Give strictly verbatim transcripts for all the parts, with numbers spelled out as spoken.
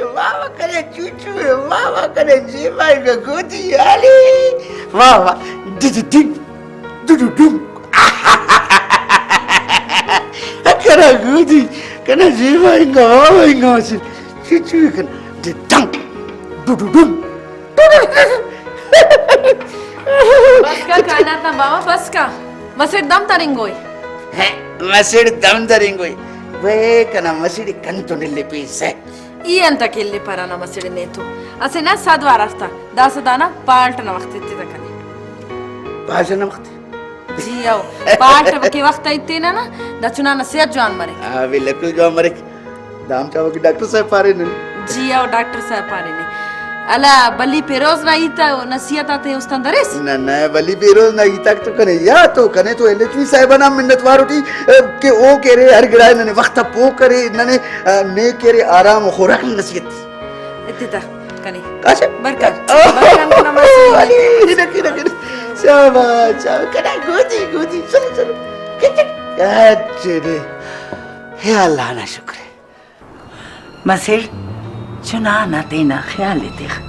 واہ واہ، کنے چوچو ءِ، واہ واہ، کنے زیبا انگا گودی آلے۔ واہ واہ، ڈڈ ڈڈ، ڈڈ ڈڈ۔ کنا گودی، کنا زیبا انگا، واہ واہ انگا مسڑ۔ چوچو ءِ کنا، ڈڈ ڈڈ، ڈڈ ڈڈ۔ بس کا کائنات نا بابا، بس کا۔ مسڑ دم ترنگوئی۔ ہے، مسڑ دم ترنگوئی۔ بے کنا مسڑ کنتون الیپیسہ۔ ای انت کہ الیپرہ نا مسڑ نے تو؟ اسہ نہ صد وار افتا، داسہ دانا پالٹ نا وخت ایتتہ کنے۔ پالٹ نا وخت؟ جی او، پالٹ کہ وخت ایتینہ نا، دا چنا نا صحت جوان مریک۔ آ، بالکل جوان مریک۔ دام چاوہ کہ ڈاکٹر صاحب پارے نن۔ جی او، ڈاکٹر صاحب پارینے۔ الا بلی پیروز نا ہیت و نصیحت آتے است آن دریس؟ نہ، نہ، بلی پیروز نا ہیتاک تو کنے یات او، کنے تو ایل ایچ وی صاحب نا منت وار اٹی، ا، کہ او کہ ارے ہر گڑا ننے وخت آ پوہ کرے، ننے، ا، نے کہ ارے آرام و خوراک نا نصیحت۔ اتتا کنے۔ کاشا؟ برکان۔ اوہ، برکان کنا ماسی۔ علی، رکھی، رکھی۔ شاباش، شاباش۔ کنا گودی، گودی۔ چلو، چلو۔ کچک۔ اچھے دے۔ یا اللہ نا شکر ءِ۔ مسڑ، چنا نا تینا خیال ءِ تخ۔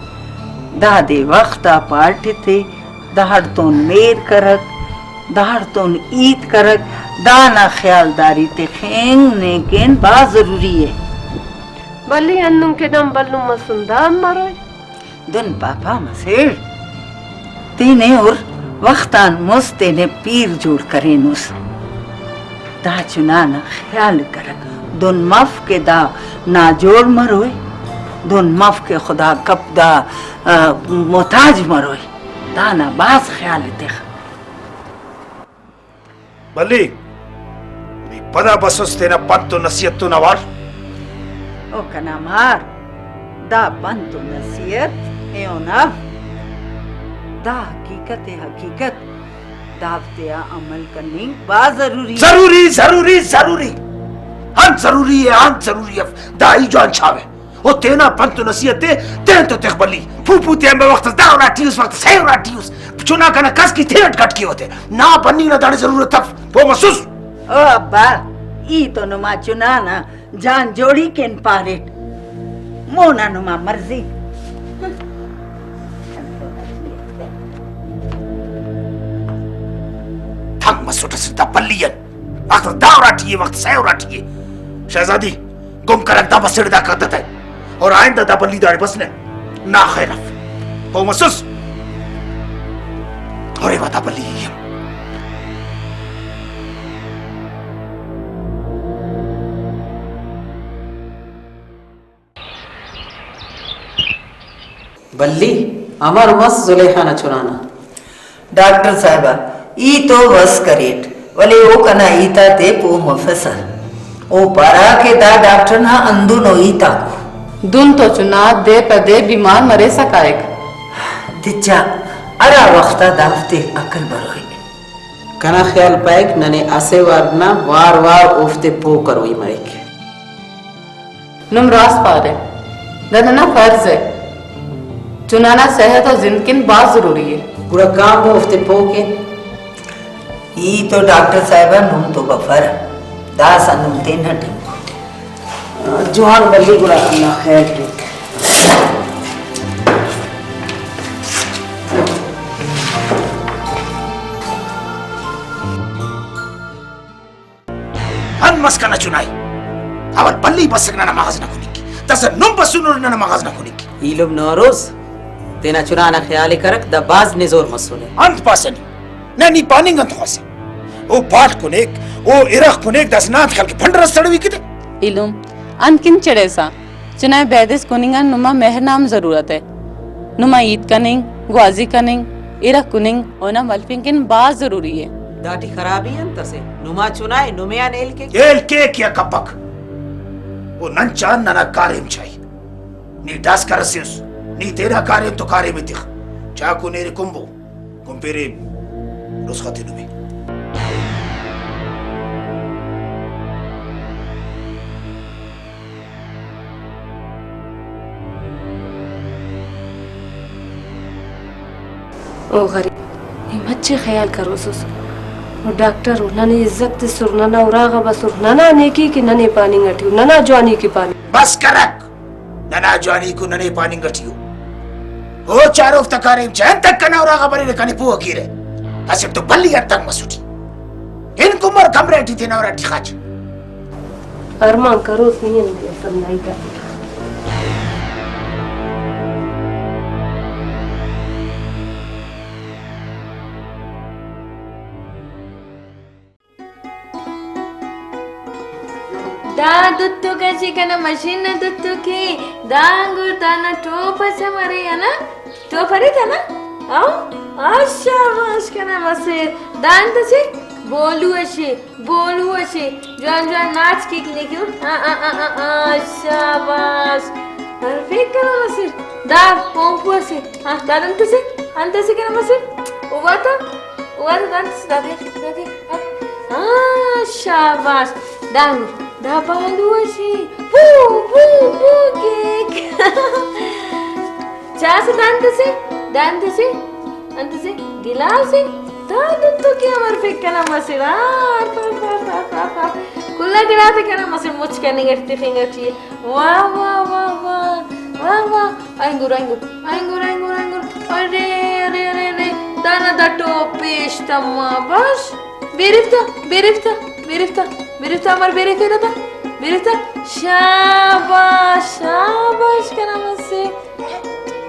دادے وخت آ پاٹ ایتے، داڑتون مہر کرک، داڑتون ہیت کرک، دانا خیالداری تخنگ نے کن بھاز ضروری ءِ۔ بھلی ہندن کہ نن بھلن مسن، دا ہم مروئے۔ دن پاپا مسڑ، تینے ہر وخت آن مست تینے پیر جوڑ کرینس۔ دا چنا نا خیال کرک۔ دن مف کہ دا ناجوڑ مروئے، دن مف کہ خدا کپ دا، آ، محتاج مروئے۔ دانا بھاز خیال ءِ تخ۔ بھلی، نی پدا بسس تینا پنت و نصیحت تون اوار۔ او کنا مار، دا پنت و نصیحت ایہن اف۔ دا حقیقت ءِ، حقیقت۔ دافتیا عمل کننگ بھاز ضروری ءِ۔ ضروری، ضروری، ضروری۔ انت ضروری ءِ، انت ضروری اف۔ دا ای جوان چاوہ۔ او تینا پنت و نصیحت ءِ تین تو تخ بھلی۔ پھو پھو تے امبے وخت اس دہ اراٹی اس، وخت اس سئے اراٹی اس۔ چنا کنا کس کی تینٹ کٹ کیوہ تے۔ نا بننگ نا داڑے ضرورت اف۔ پہہ مسس؟ او ابا، ای تو نما چنا نا جان جوڑی کن پاریٹ۔ مونا نما مرضی۔ تنگ مسٹ اسٹ دا بھلی آن۔ وخت دہ اراٹی ءِ، وخت سئے اراٹی ءِ۔ شہزادی، گم کرک دا مسڑ دا قدت ءِ۔ اور آئندہ دا بھلی داڑے بس نہ۔ نا خیر اف۔ پہہ مسس؟ اور ایوا دا بھلی ای ہم۔ بھلی، امر مس زلیخا نا چنا نا؟ ڈاکٹر صاحبہ، ای تو بس کریٹ، ولے او کنا ہیت آتے پہہ مفسہ۔ او پارہ کہ دا ڈاکٹر نا ہندنو ہیت آکو۔ دن تو چنا دے پہ دے بیمار مریسہ کائک۔ دچا، ہرا وخت آ دافتے عقل بروئے۔ کنا خیال پائک ننے اسہ وار نا وار وار اوفتے پہہ کروئی مریک۔ نم راست پارے، دا ننا فرض ءِ۔ چنا نا صحت و زند کن بھاز ضروری ءِ۔ گڑا کان بو اوفتے پہہ کین۔ ای تو ڈاکٹر صاحبہ نم تو بفر، داسہ نم تینا ٹیم۔ جوان بھلی گڑا اللہ خیر کے۔ انت مس کنا چنائے؟ اول بھلی بسک ننا مغز نا کننگ کہ۔ داسہ نم بسونر ننا مغز نا کننگ کہ۔ ایلم نوروز، تینا چنا نا خیال ءِ کرک، دا بھاز نزور مسنے۔ انت پاسہ نی؟ نہ، نی پاننگ انت خواسے؟ او پاٹ کنیک، او ارغ کنیک، داسہ نا انت خیال کہ پھنڈر اس تڑوی کتہ؟ ایلم، انت کن چڑیسہ؟ چنائے بیدس کننگ آن نما مہر نا ہم ضرورت ءِ۔ نما ہیت کننگ، گوازی کننگ، ارغ کننگ، اونا ملپنگ کن بھاز ضروری ءِ۔ داٹی خرابی انت اسے؟ نما چنائے نمے آن ہیل کیک۔ ہیل کیک یا کپک، او نن چا ننا کاریم چاہی۔ نی ڈاسکر اسے اس، نی تینا کاریم تو کاریم ءِ تخ۔ چاکو نیرے کنبو۔ کمپیرے، رخصت نمے۔ او غریب، نی مچے خیال کروسس۔ او ڈاکٹر او ننے عزت تسر، ننا اراغا بسر، ننا نیکی کہ ننے پاننگ اٹی، ننا جوانی کہ پاننگ۔ بس کرک۔ ننا جوانیکو ننے پاننگ ٹی ءُ۔ او چاروفتا کاریم چہ انتئے کنا اراغا بریرہ کنے پہہ کیرہ۔ اسٹ تو بھلی آن تنگ مسٹ ای۔ ہنکو مر کمرہ ٹی تینا اراٹی خاچ۔ ارمان کروس نی انتئے سمجھائی تا۔ دا دتوک اسے کنا مشین نا دتوک ءِ۔ دا انگور دانا ٹوپ ئسے مرے انا؟ ٹوپ ارے دانا؟ او، آ شاباش کنا مسڑ۔ دا انت ئسے؟ بولو ئسے، بولو ئسے۔ جوان جوان ناچ کیک نے کہ۔ آ، آ، آ، آ، آ، شاباش۔ پرفیکٹ کنا مسڑ۔ دا پومپو ئسے۔ ہاں، دا انت ئسے؟ انت ئسے کنا مسڑ؟ او واتا؟ او واتا دانت ئسے؟ دادے، دادے۔ ہاں، شاباش۔ دانگ، دا بالو ئسے۔ پو، پو، پو کیک۔ چاس دانت ئسے؟ دانت ئسے؟ انت ئسے؟ گلاس ءِ؟ دا دتوک ءِ امر فک کنا مسڑ۔ آ، آ، آ، آ، آ، آ۔ کل آ گڑاتے کنا مسڑ مچ کننگ اٹ تخنگ اٹی ءِ۔ واہ، واہ، واہ، واہ، واہ، واہ۔ اینگور، اینگور، اینگور، اینگور، اینگور۔ ارے، ارے، ارے، ارے۔ دانا دا ٹوپ پیش تما بش۔ بیرفتا، بیرفتا، بیرفتا، بیرفتا، امر بیرفیرہ تا؟ بیرفتا۔ شاباش، شاباش کنا مسڑ۔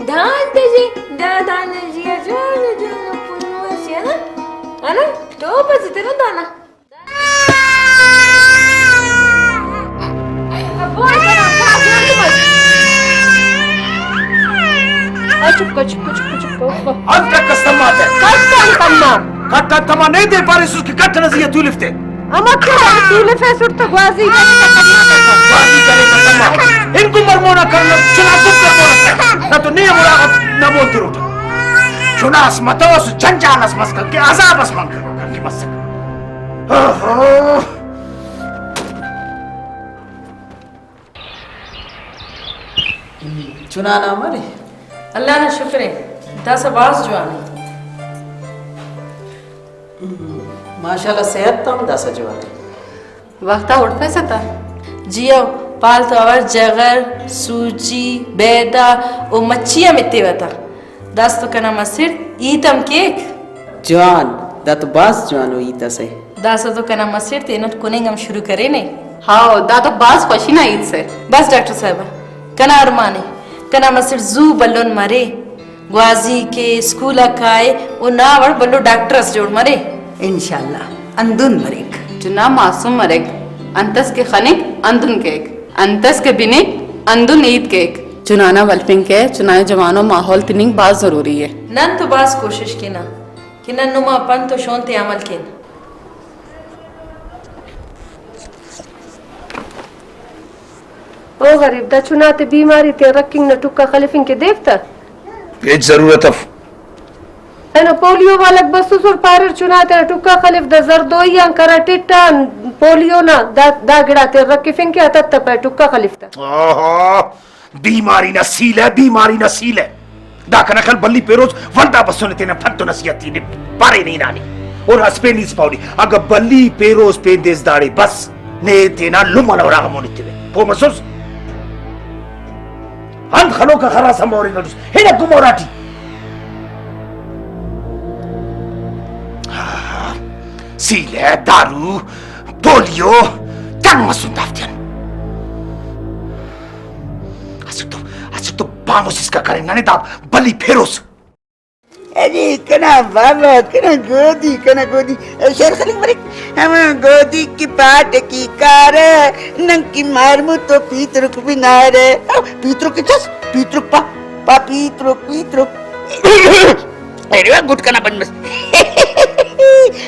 دا انت جی، دا دانا جی، جوانو، جوانو پنو سے نا۔ انا، ٹوپ سے تینا دانا۔ چپ کر، چپ کر، چپ کر، چپ کر۔ انت کس تما تہ؟ کس آن تما؟ کٹ آن تما نے دے پاریسس کہ کٹ ئنا زی آ تولفتے۔ امر کہ تولفیسٹ تہ گوازی کریکہ تما۔ گوازی کریکہ تما۔ ہنکو مر مونا کرنا، چنا کپ کر مونا کر۔ نہ تو نے ہم اراغا نہ مون تروٹہ۔ چنا اس متوس، جنجال اس مسکن کہ عذاب اس منکن کہ مسکن۔ اوہو۔ چنا نا عمل ءِ؟ اللہ نا شکر ءِ، داسہ بھاز جوان ءِ۔ ماشاءاللہ، صحت ہم داسہ جوان ءِ۔ وخت آ ہڑفیسہ تا؟ جی ہو، پال تو اوار جغر، سوجی، بیدہ و مچھی ہم ایتیوہ تا۔ داسہ تو کنا مسڑ ہیت ہم کیک۔ جوان، دا تو بھاز جوانو ہیت ئسے۔ داسہ تو کنا مسڑ تینٹ کننگ ہم شروع کرینے۔ ہاؤ، دا تو بھاز خوشی نا ہیت سے۔ بس ڈاکٹر صاحبہ، کنا ارمان ءِ کنا مسڑ زو بھلن مرے، گوازی کے، اسکول آ کائے و نا وڑ بھلو ڈاکٹر اس جوڑ مرے۔ انشاءاللہ ہندن مریک۔ چنا معصوم مریک، انتس کہ خنک ہندن کیک، انتس کہ بنک ہندن ہیت کیک۔ چنا نا ولفنگ کے، چنا ءِ جوانو ماحول تننگ بھاز ضروری ءِ۔ نن تو بھاز کوشش کینہ کہ نن نما پن تو شون تے عمل کین۔ او غریب، دا چنا تے بیماری تیان رکھنگ نا ٹکا خلفنگ کہ دیو تہ؟ ہچ ضرورت اف۔ اینو پولیو والک بسوسر، پاریر چنا تینا ٹکا خلف، دا زردوئی آن کرا ٹٹ آن پولیو نا دا، دا گڑا تیان رکھفنگ کہ اتت تہ پائے ٹکا خلف تہ۔ آہا۔ بیماری نا سیلہ، بیماری نا سیلہ۔ دا کنا خیال بلی پیروز ولدا بسنے تینا پن تو نصیحت تے پارے نے ہنانے۔ اور اسپین اس پاولی، اگہ بلی پیروز پین دیس داڑے بس، نے تینا لمہ نا اراغا مون ایتیوہ۔ پہہ مسوس؟ انت خلوکا خراس ہم ہورنگ اٹس۔ ہنک گم اراٹی۔ سیلہ، دارو، پولیو، تنگ مسن دافتیان۔ اسٹ تو، اسٹ تو باموس اسکا کرین ننے دا بلی پیروز۔ ارے کنا بابا، کنا گودی، کنا گودی۔ اے شعر خلنگ مریک۔ ہمو گودی کہ پاٹ کی کارہ، ننکی مارمو تو پیترک بنارہ۔ پیترک چس، پیترک پا، پا پیترک، پیترک۔ ارے واہ، گڈ کنا بند مس۔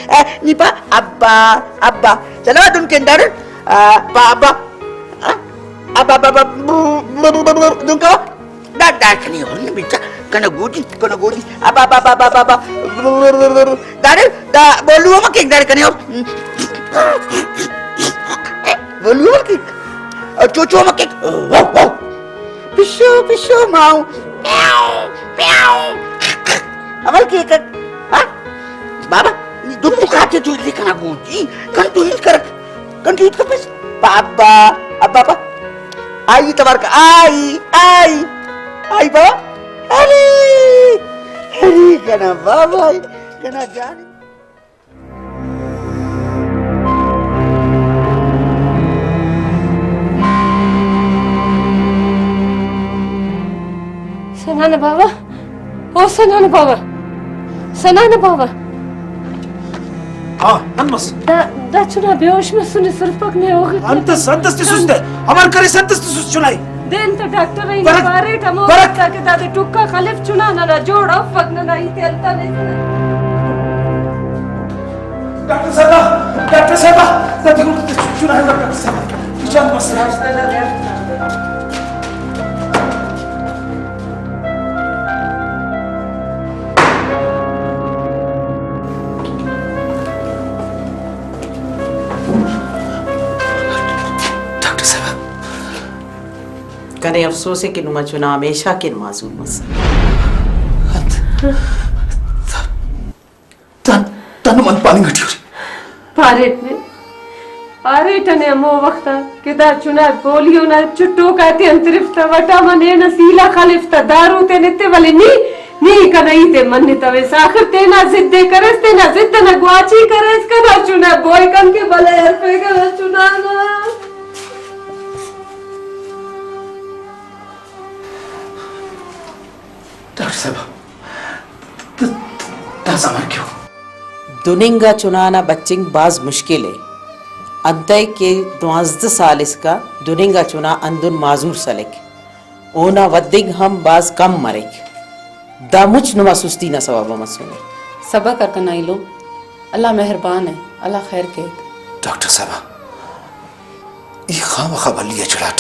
آ، نی پا، ابا، ابا۔ چلو، دن کن دارن۔ آ، پا، ابا۔ آ، ابا، ابا، ابا، بو، بو، بو، بو، دن کوا۔ دا، دا کنے ہن بچا، کنا گودی، کنا گودی۔ ابا، ابا، ابا، ابا، ابا۔ دارے، دا بولو ہم کیک دارے کنے ہو۔ بولو ہم کیک۔ او چوچو ہم کیک۔ پشو، پشو، ماؤ۔ پیاؤ، پیاؤ۔ عمل کیک۔ ہاں؟ بابا، نی دو مکاتے تو لے کنا گودی۔ کن تو ہیت کرک۔ کن تو ہیت کپس۔ بابا، ابا، ابا۔ آئی تبارک، آئی، آئی، آئی با، ارے، ارے کنا بابا، کنا جان۔ سنا نا بابا، او سنا نا بابا، سنا نا بابا۔ ہاں، نن مس۔ دا، دا چنا بے ہوش مسنے، سرپک نے ہوغ۔ انتس، انتس تسس تہ؟ امر کریس، انتس تسس چنا ئے؟ دین تہ ڈاکٹر ئے برک، پاریٹ ہمو برک۔ وخت آ کہ دادے ٹکا خلف چنا ننا جوڑ افک، ننا ہیت ئے ہلتنے۔ ڈاکٹر صاحبہ، ڈاکٹر صاحبہ، دا دیہو تے چنا ئے ڈاکٹر صاحبہ۔ جان مس۔ ڈاکٹر صاحبہ۔ کنے افسوس ء کہ نما چنا ہمیشہ کن معذور مس۔ انت؟ دن، دن من پاننگ ٹی ارے۔ پاریٹ نے، پاریٹ نے ہمو وخت آ کہ دا چنا پولیو نا چٹوک آتیان ترفتہ، وٹامن اے نا سیلہ خلفتہ، دارو تیان ایتے، ولے نی، نی کنا ہیت ء منتویس، آخر تینا ضد ء کریس، تینا ضد ئنا گواچی کریس، کنا چنا بوئے کن کہ بلے ہرفے کنا چنا نا۔ ڈاکٹر صاحب، د-، د-، داسہ امر کیو؟ دن انگا چنا نا بچنگ بھاز مشکل ء، انتئے کہ دوانزدہ سال اسکا دن انگا چنا ہندن معذور سلک، اونا ودنگ ہم بھاز کم مریک۔ دا مچ نما سستی نا سوب آ مسنے۔ صبر کر کنا ایلم، اللہ مہربان ء، اللہ خیر کیک۔ ڈاکٹر صاحبہ، ای خامخا بھلی ء چڑاٹ۔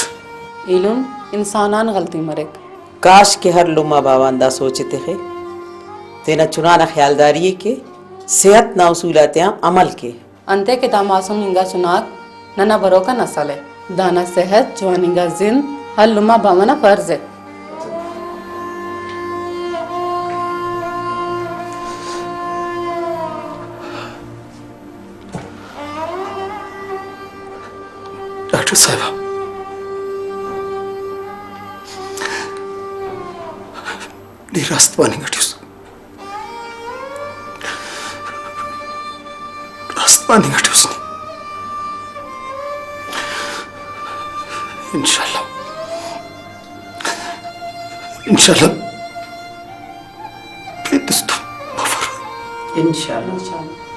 ایلم، انسان آن غلطی مریک۔ کاش کہ ہر لمہ باوہ آن دا سوچ ء تخے، تینا چنا نا خیالداری ء کے، صحت نا اصول آتیان عمل کے۔ انتئے کہ دا معصوم انگا چناک ننا بروکا نسل ء، دانا صحت، جوان انگا زند ہر لمہ باوہ نا فرض ء۔ ڈاکٹر صاحبہ، نی راست پاننگ ٹی اس۔ راست پاننگ ٹی اس۔ انشاءاللہ۔ انشاءاللہ۔ پین تس تو مفر۔ انشاءاللہ۔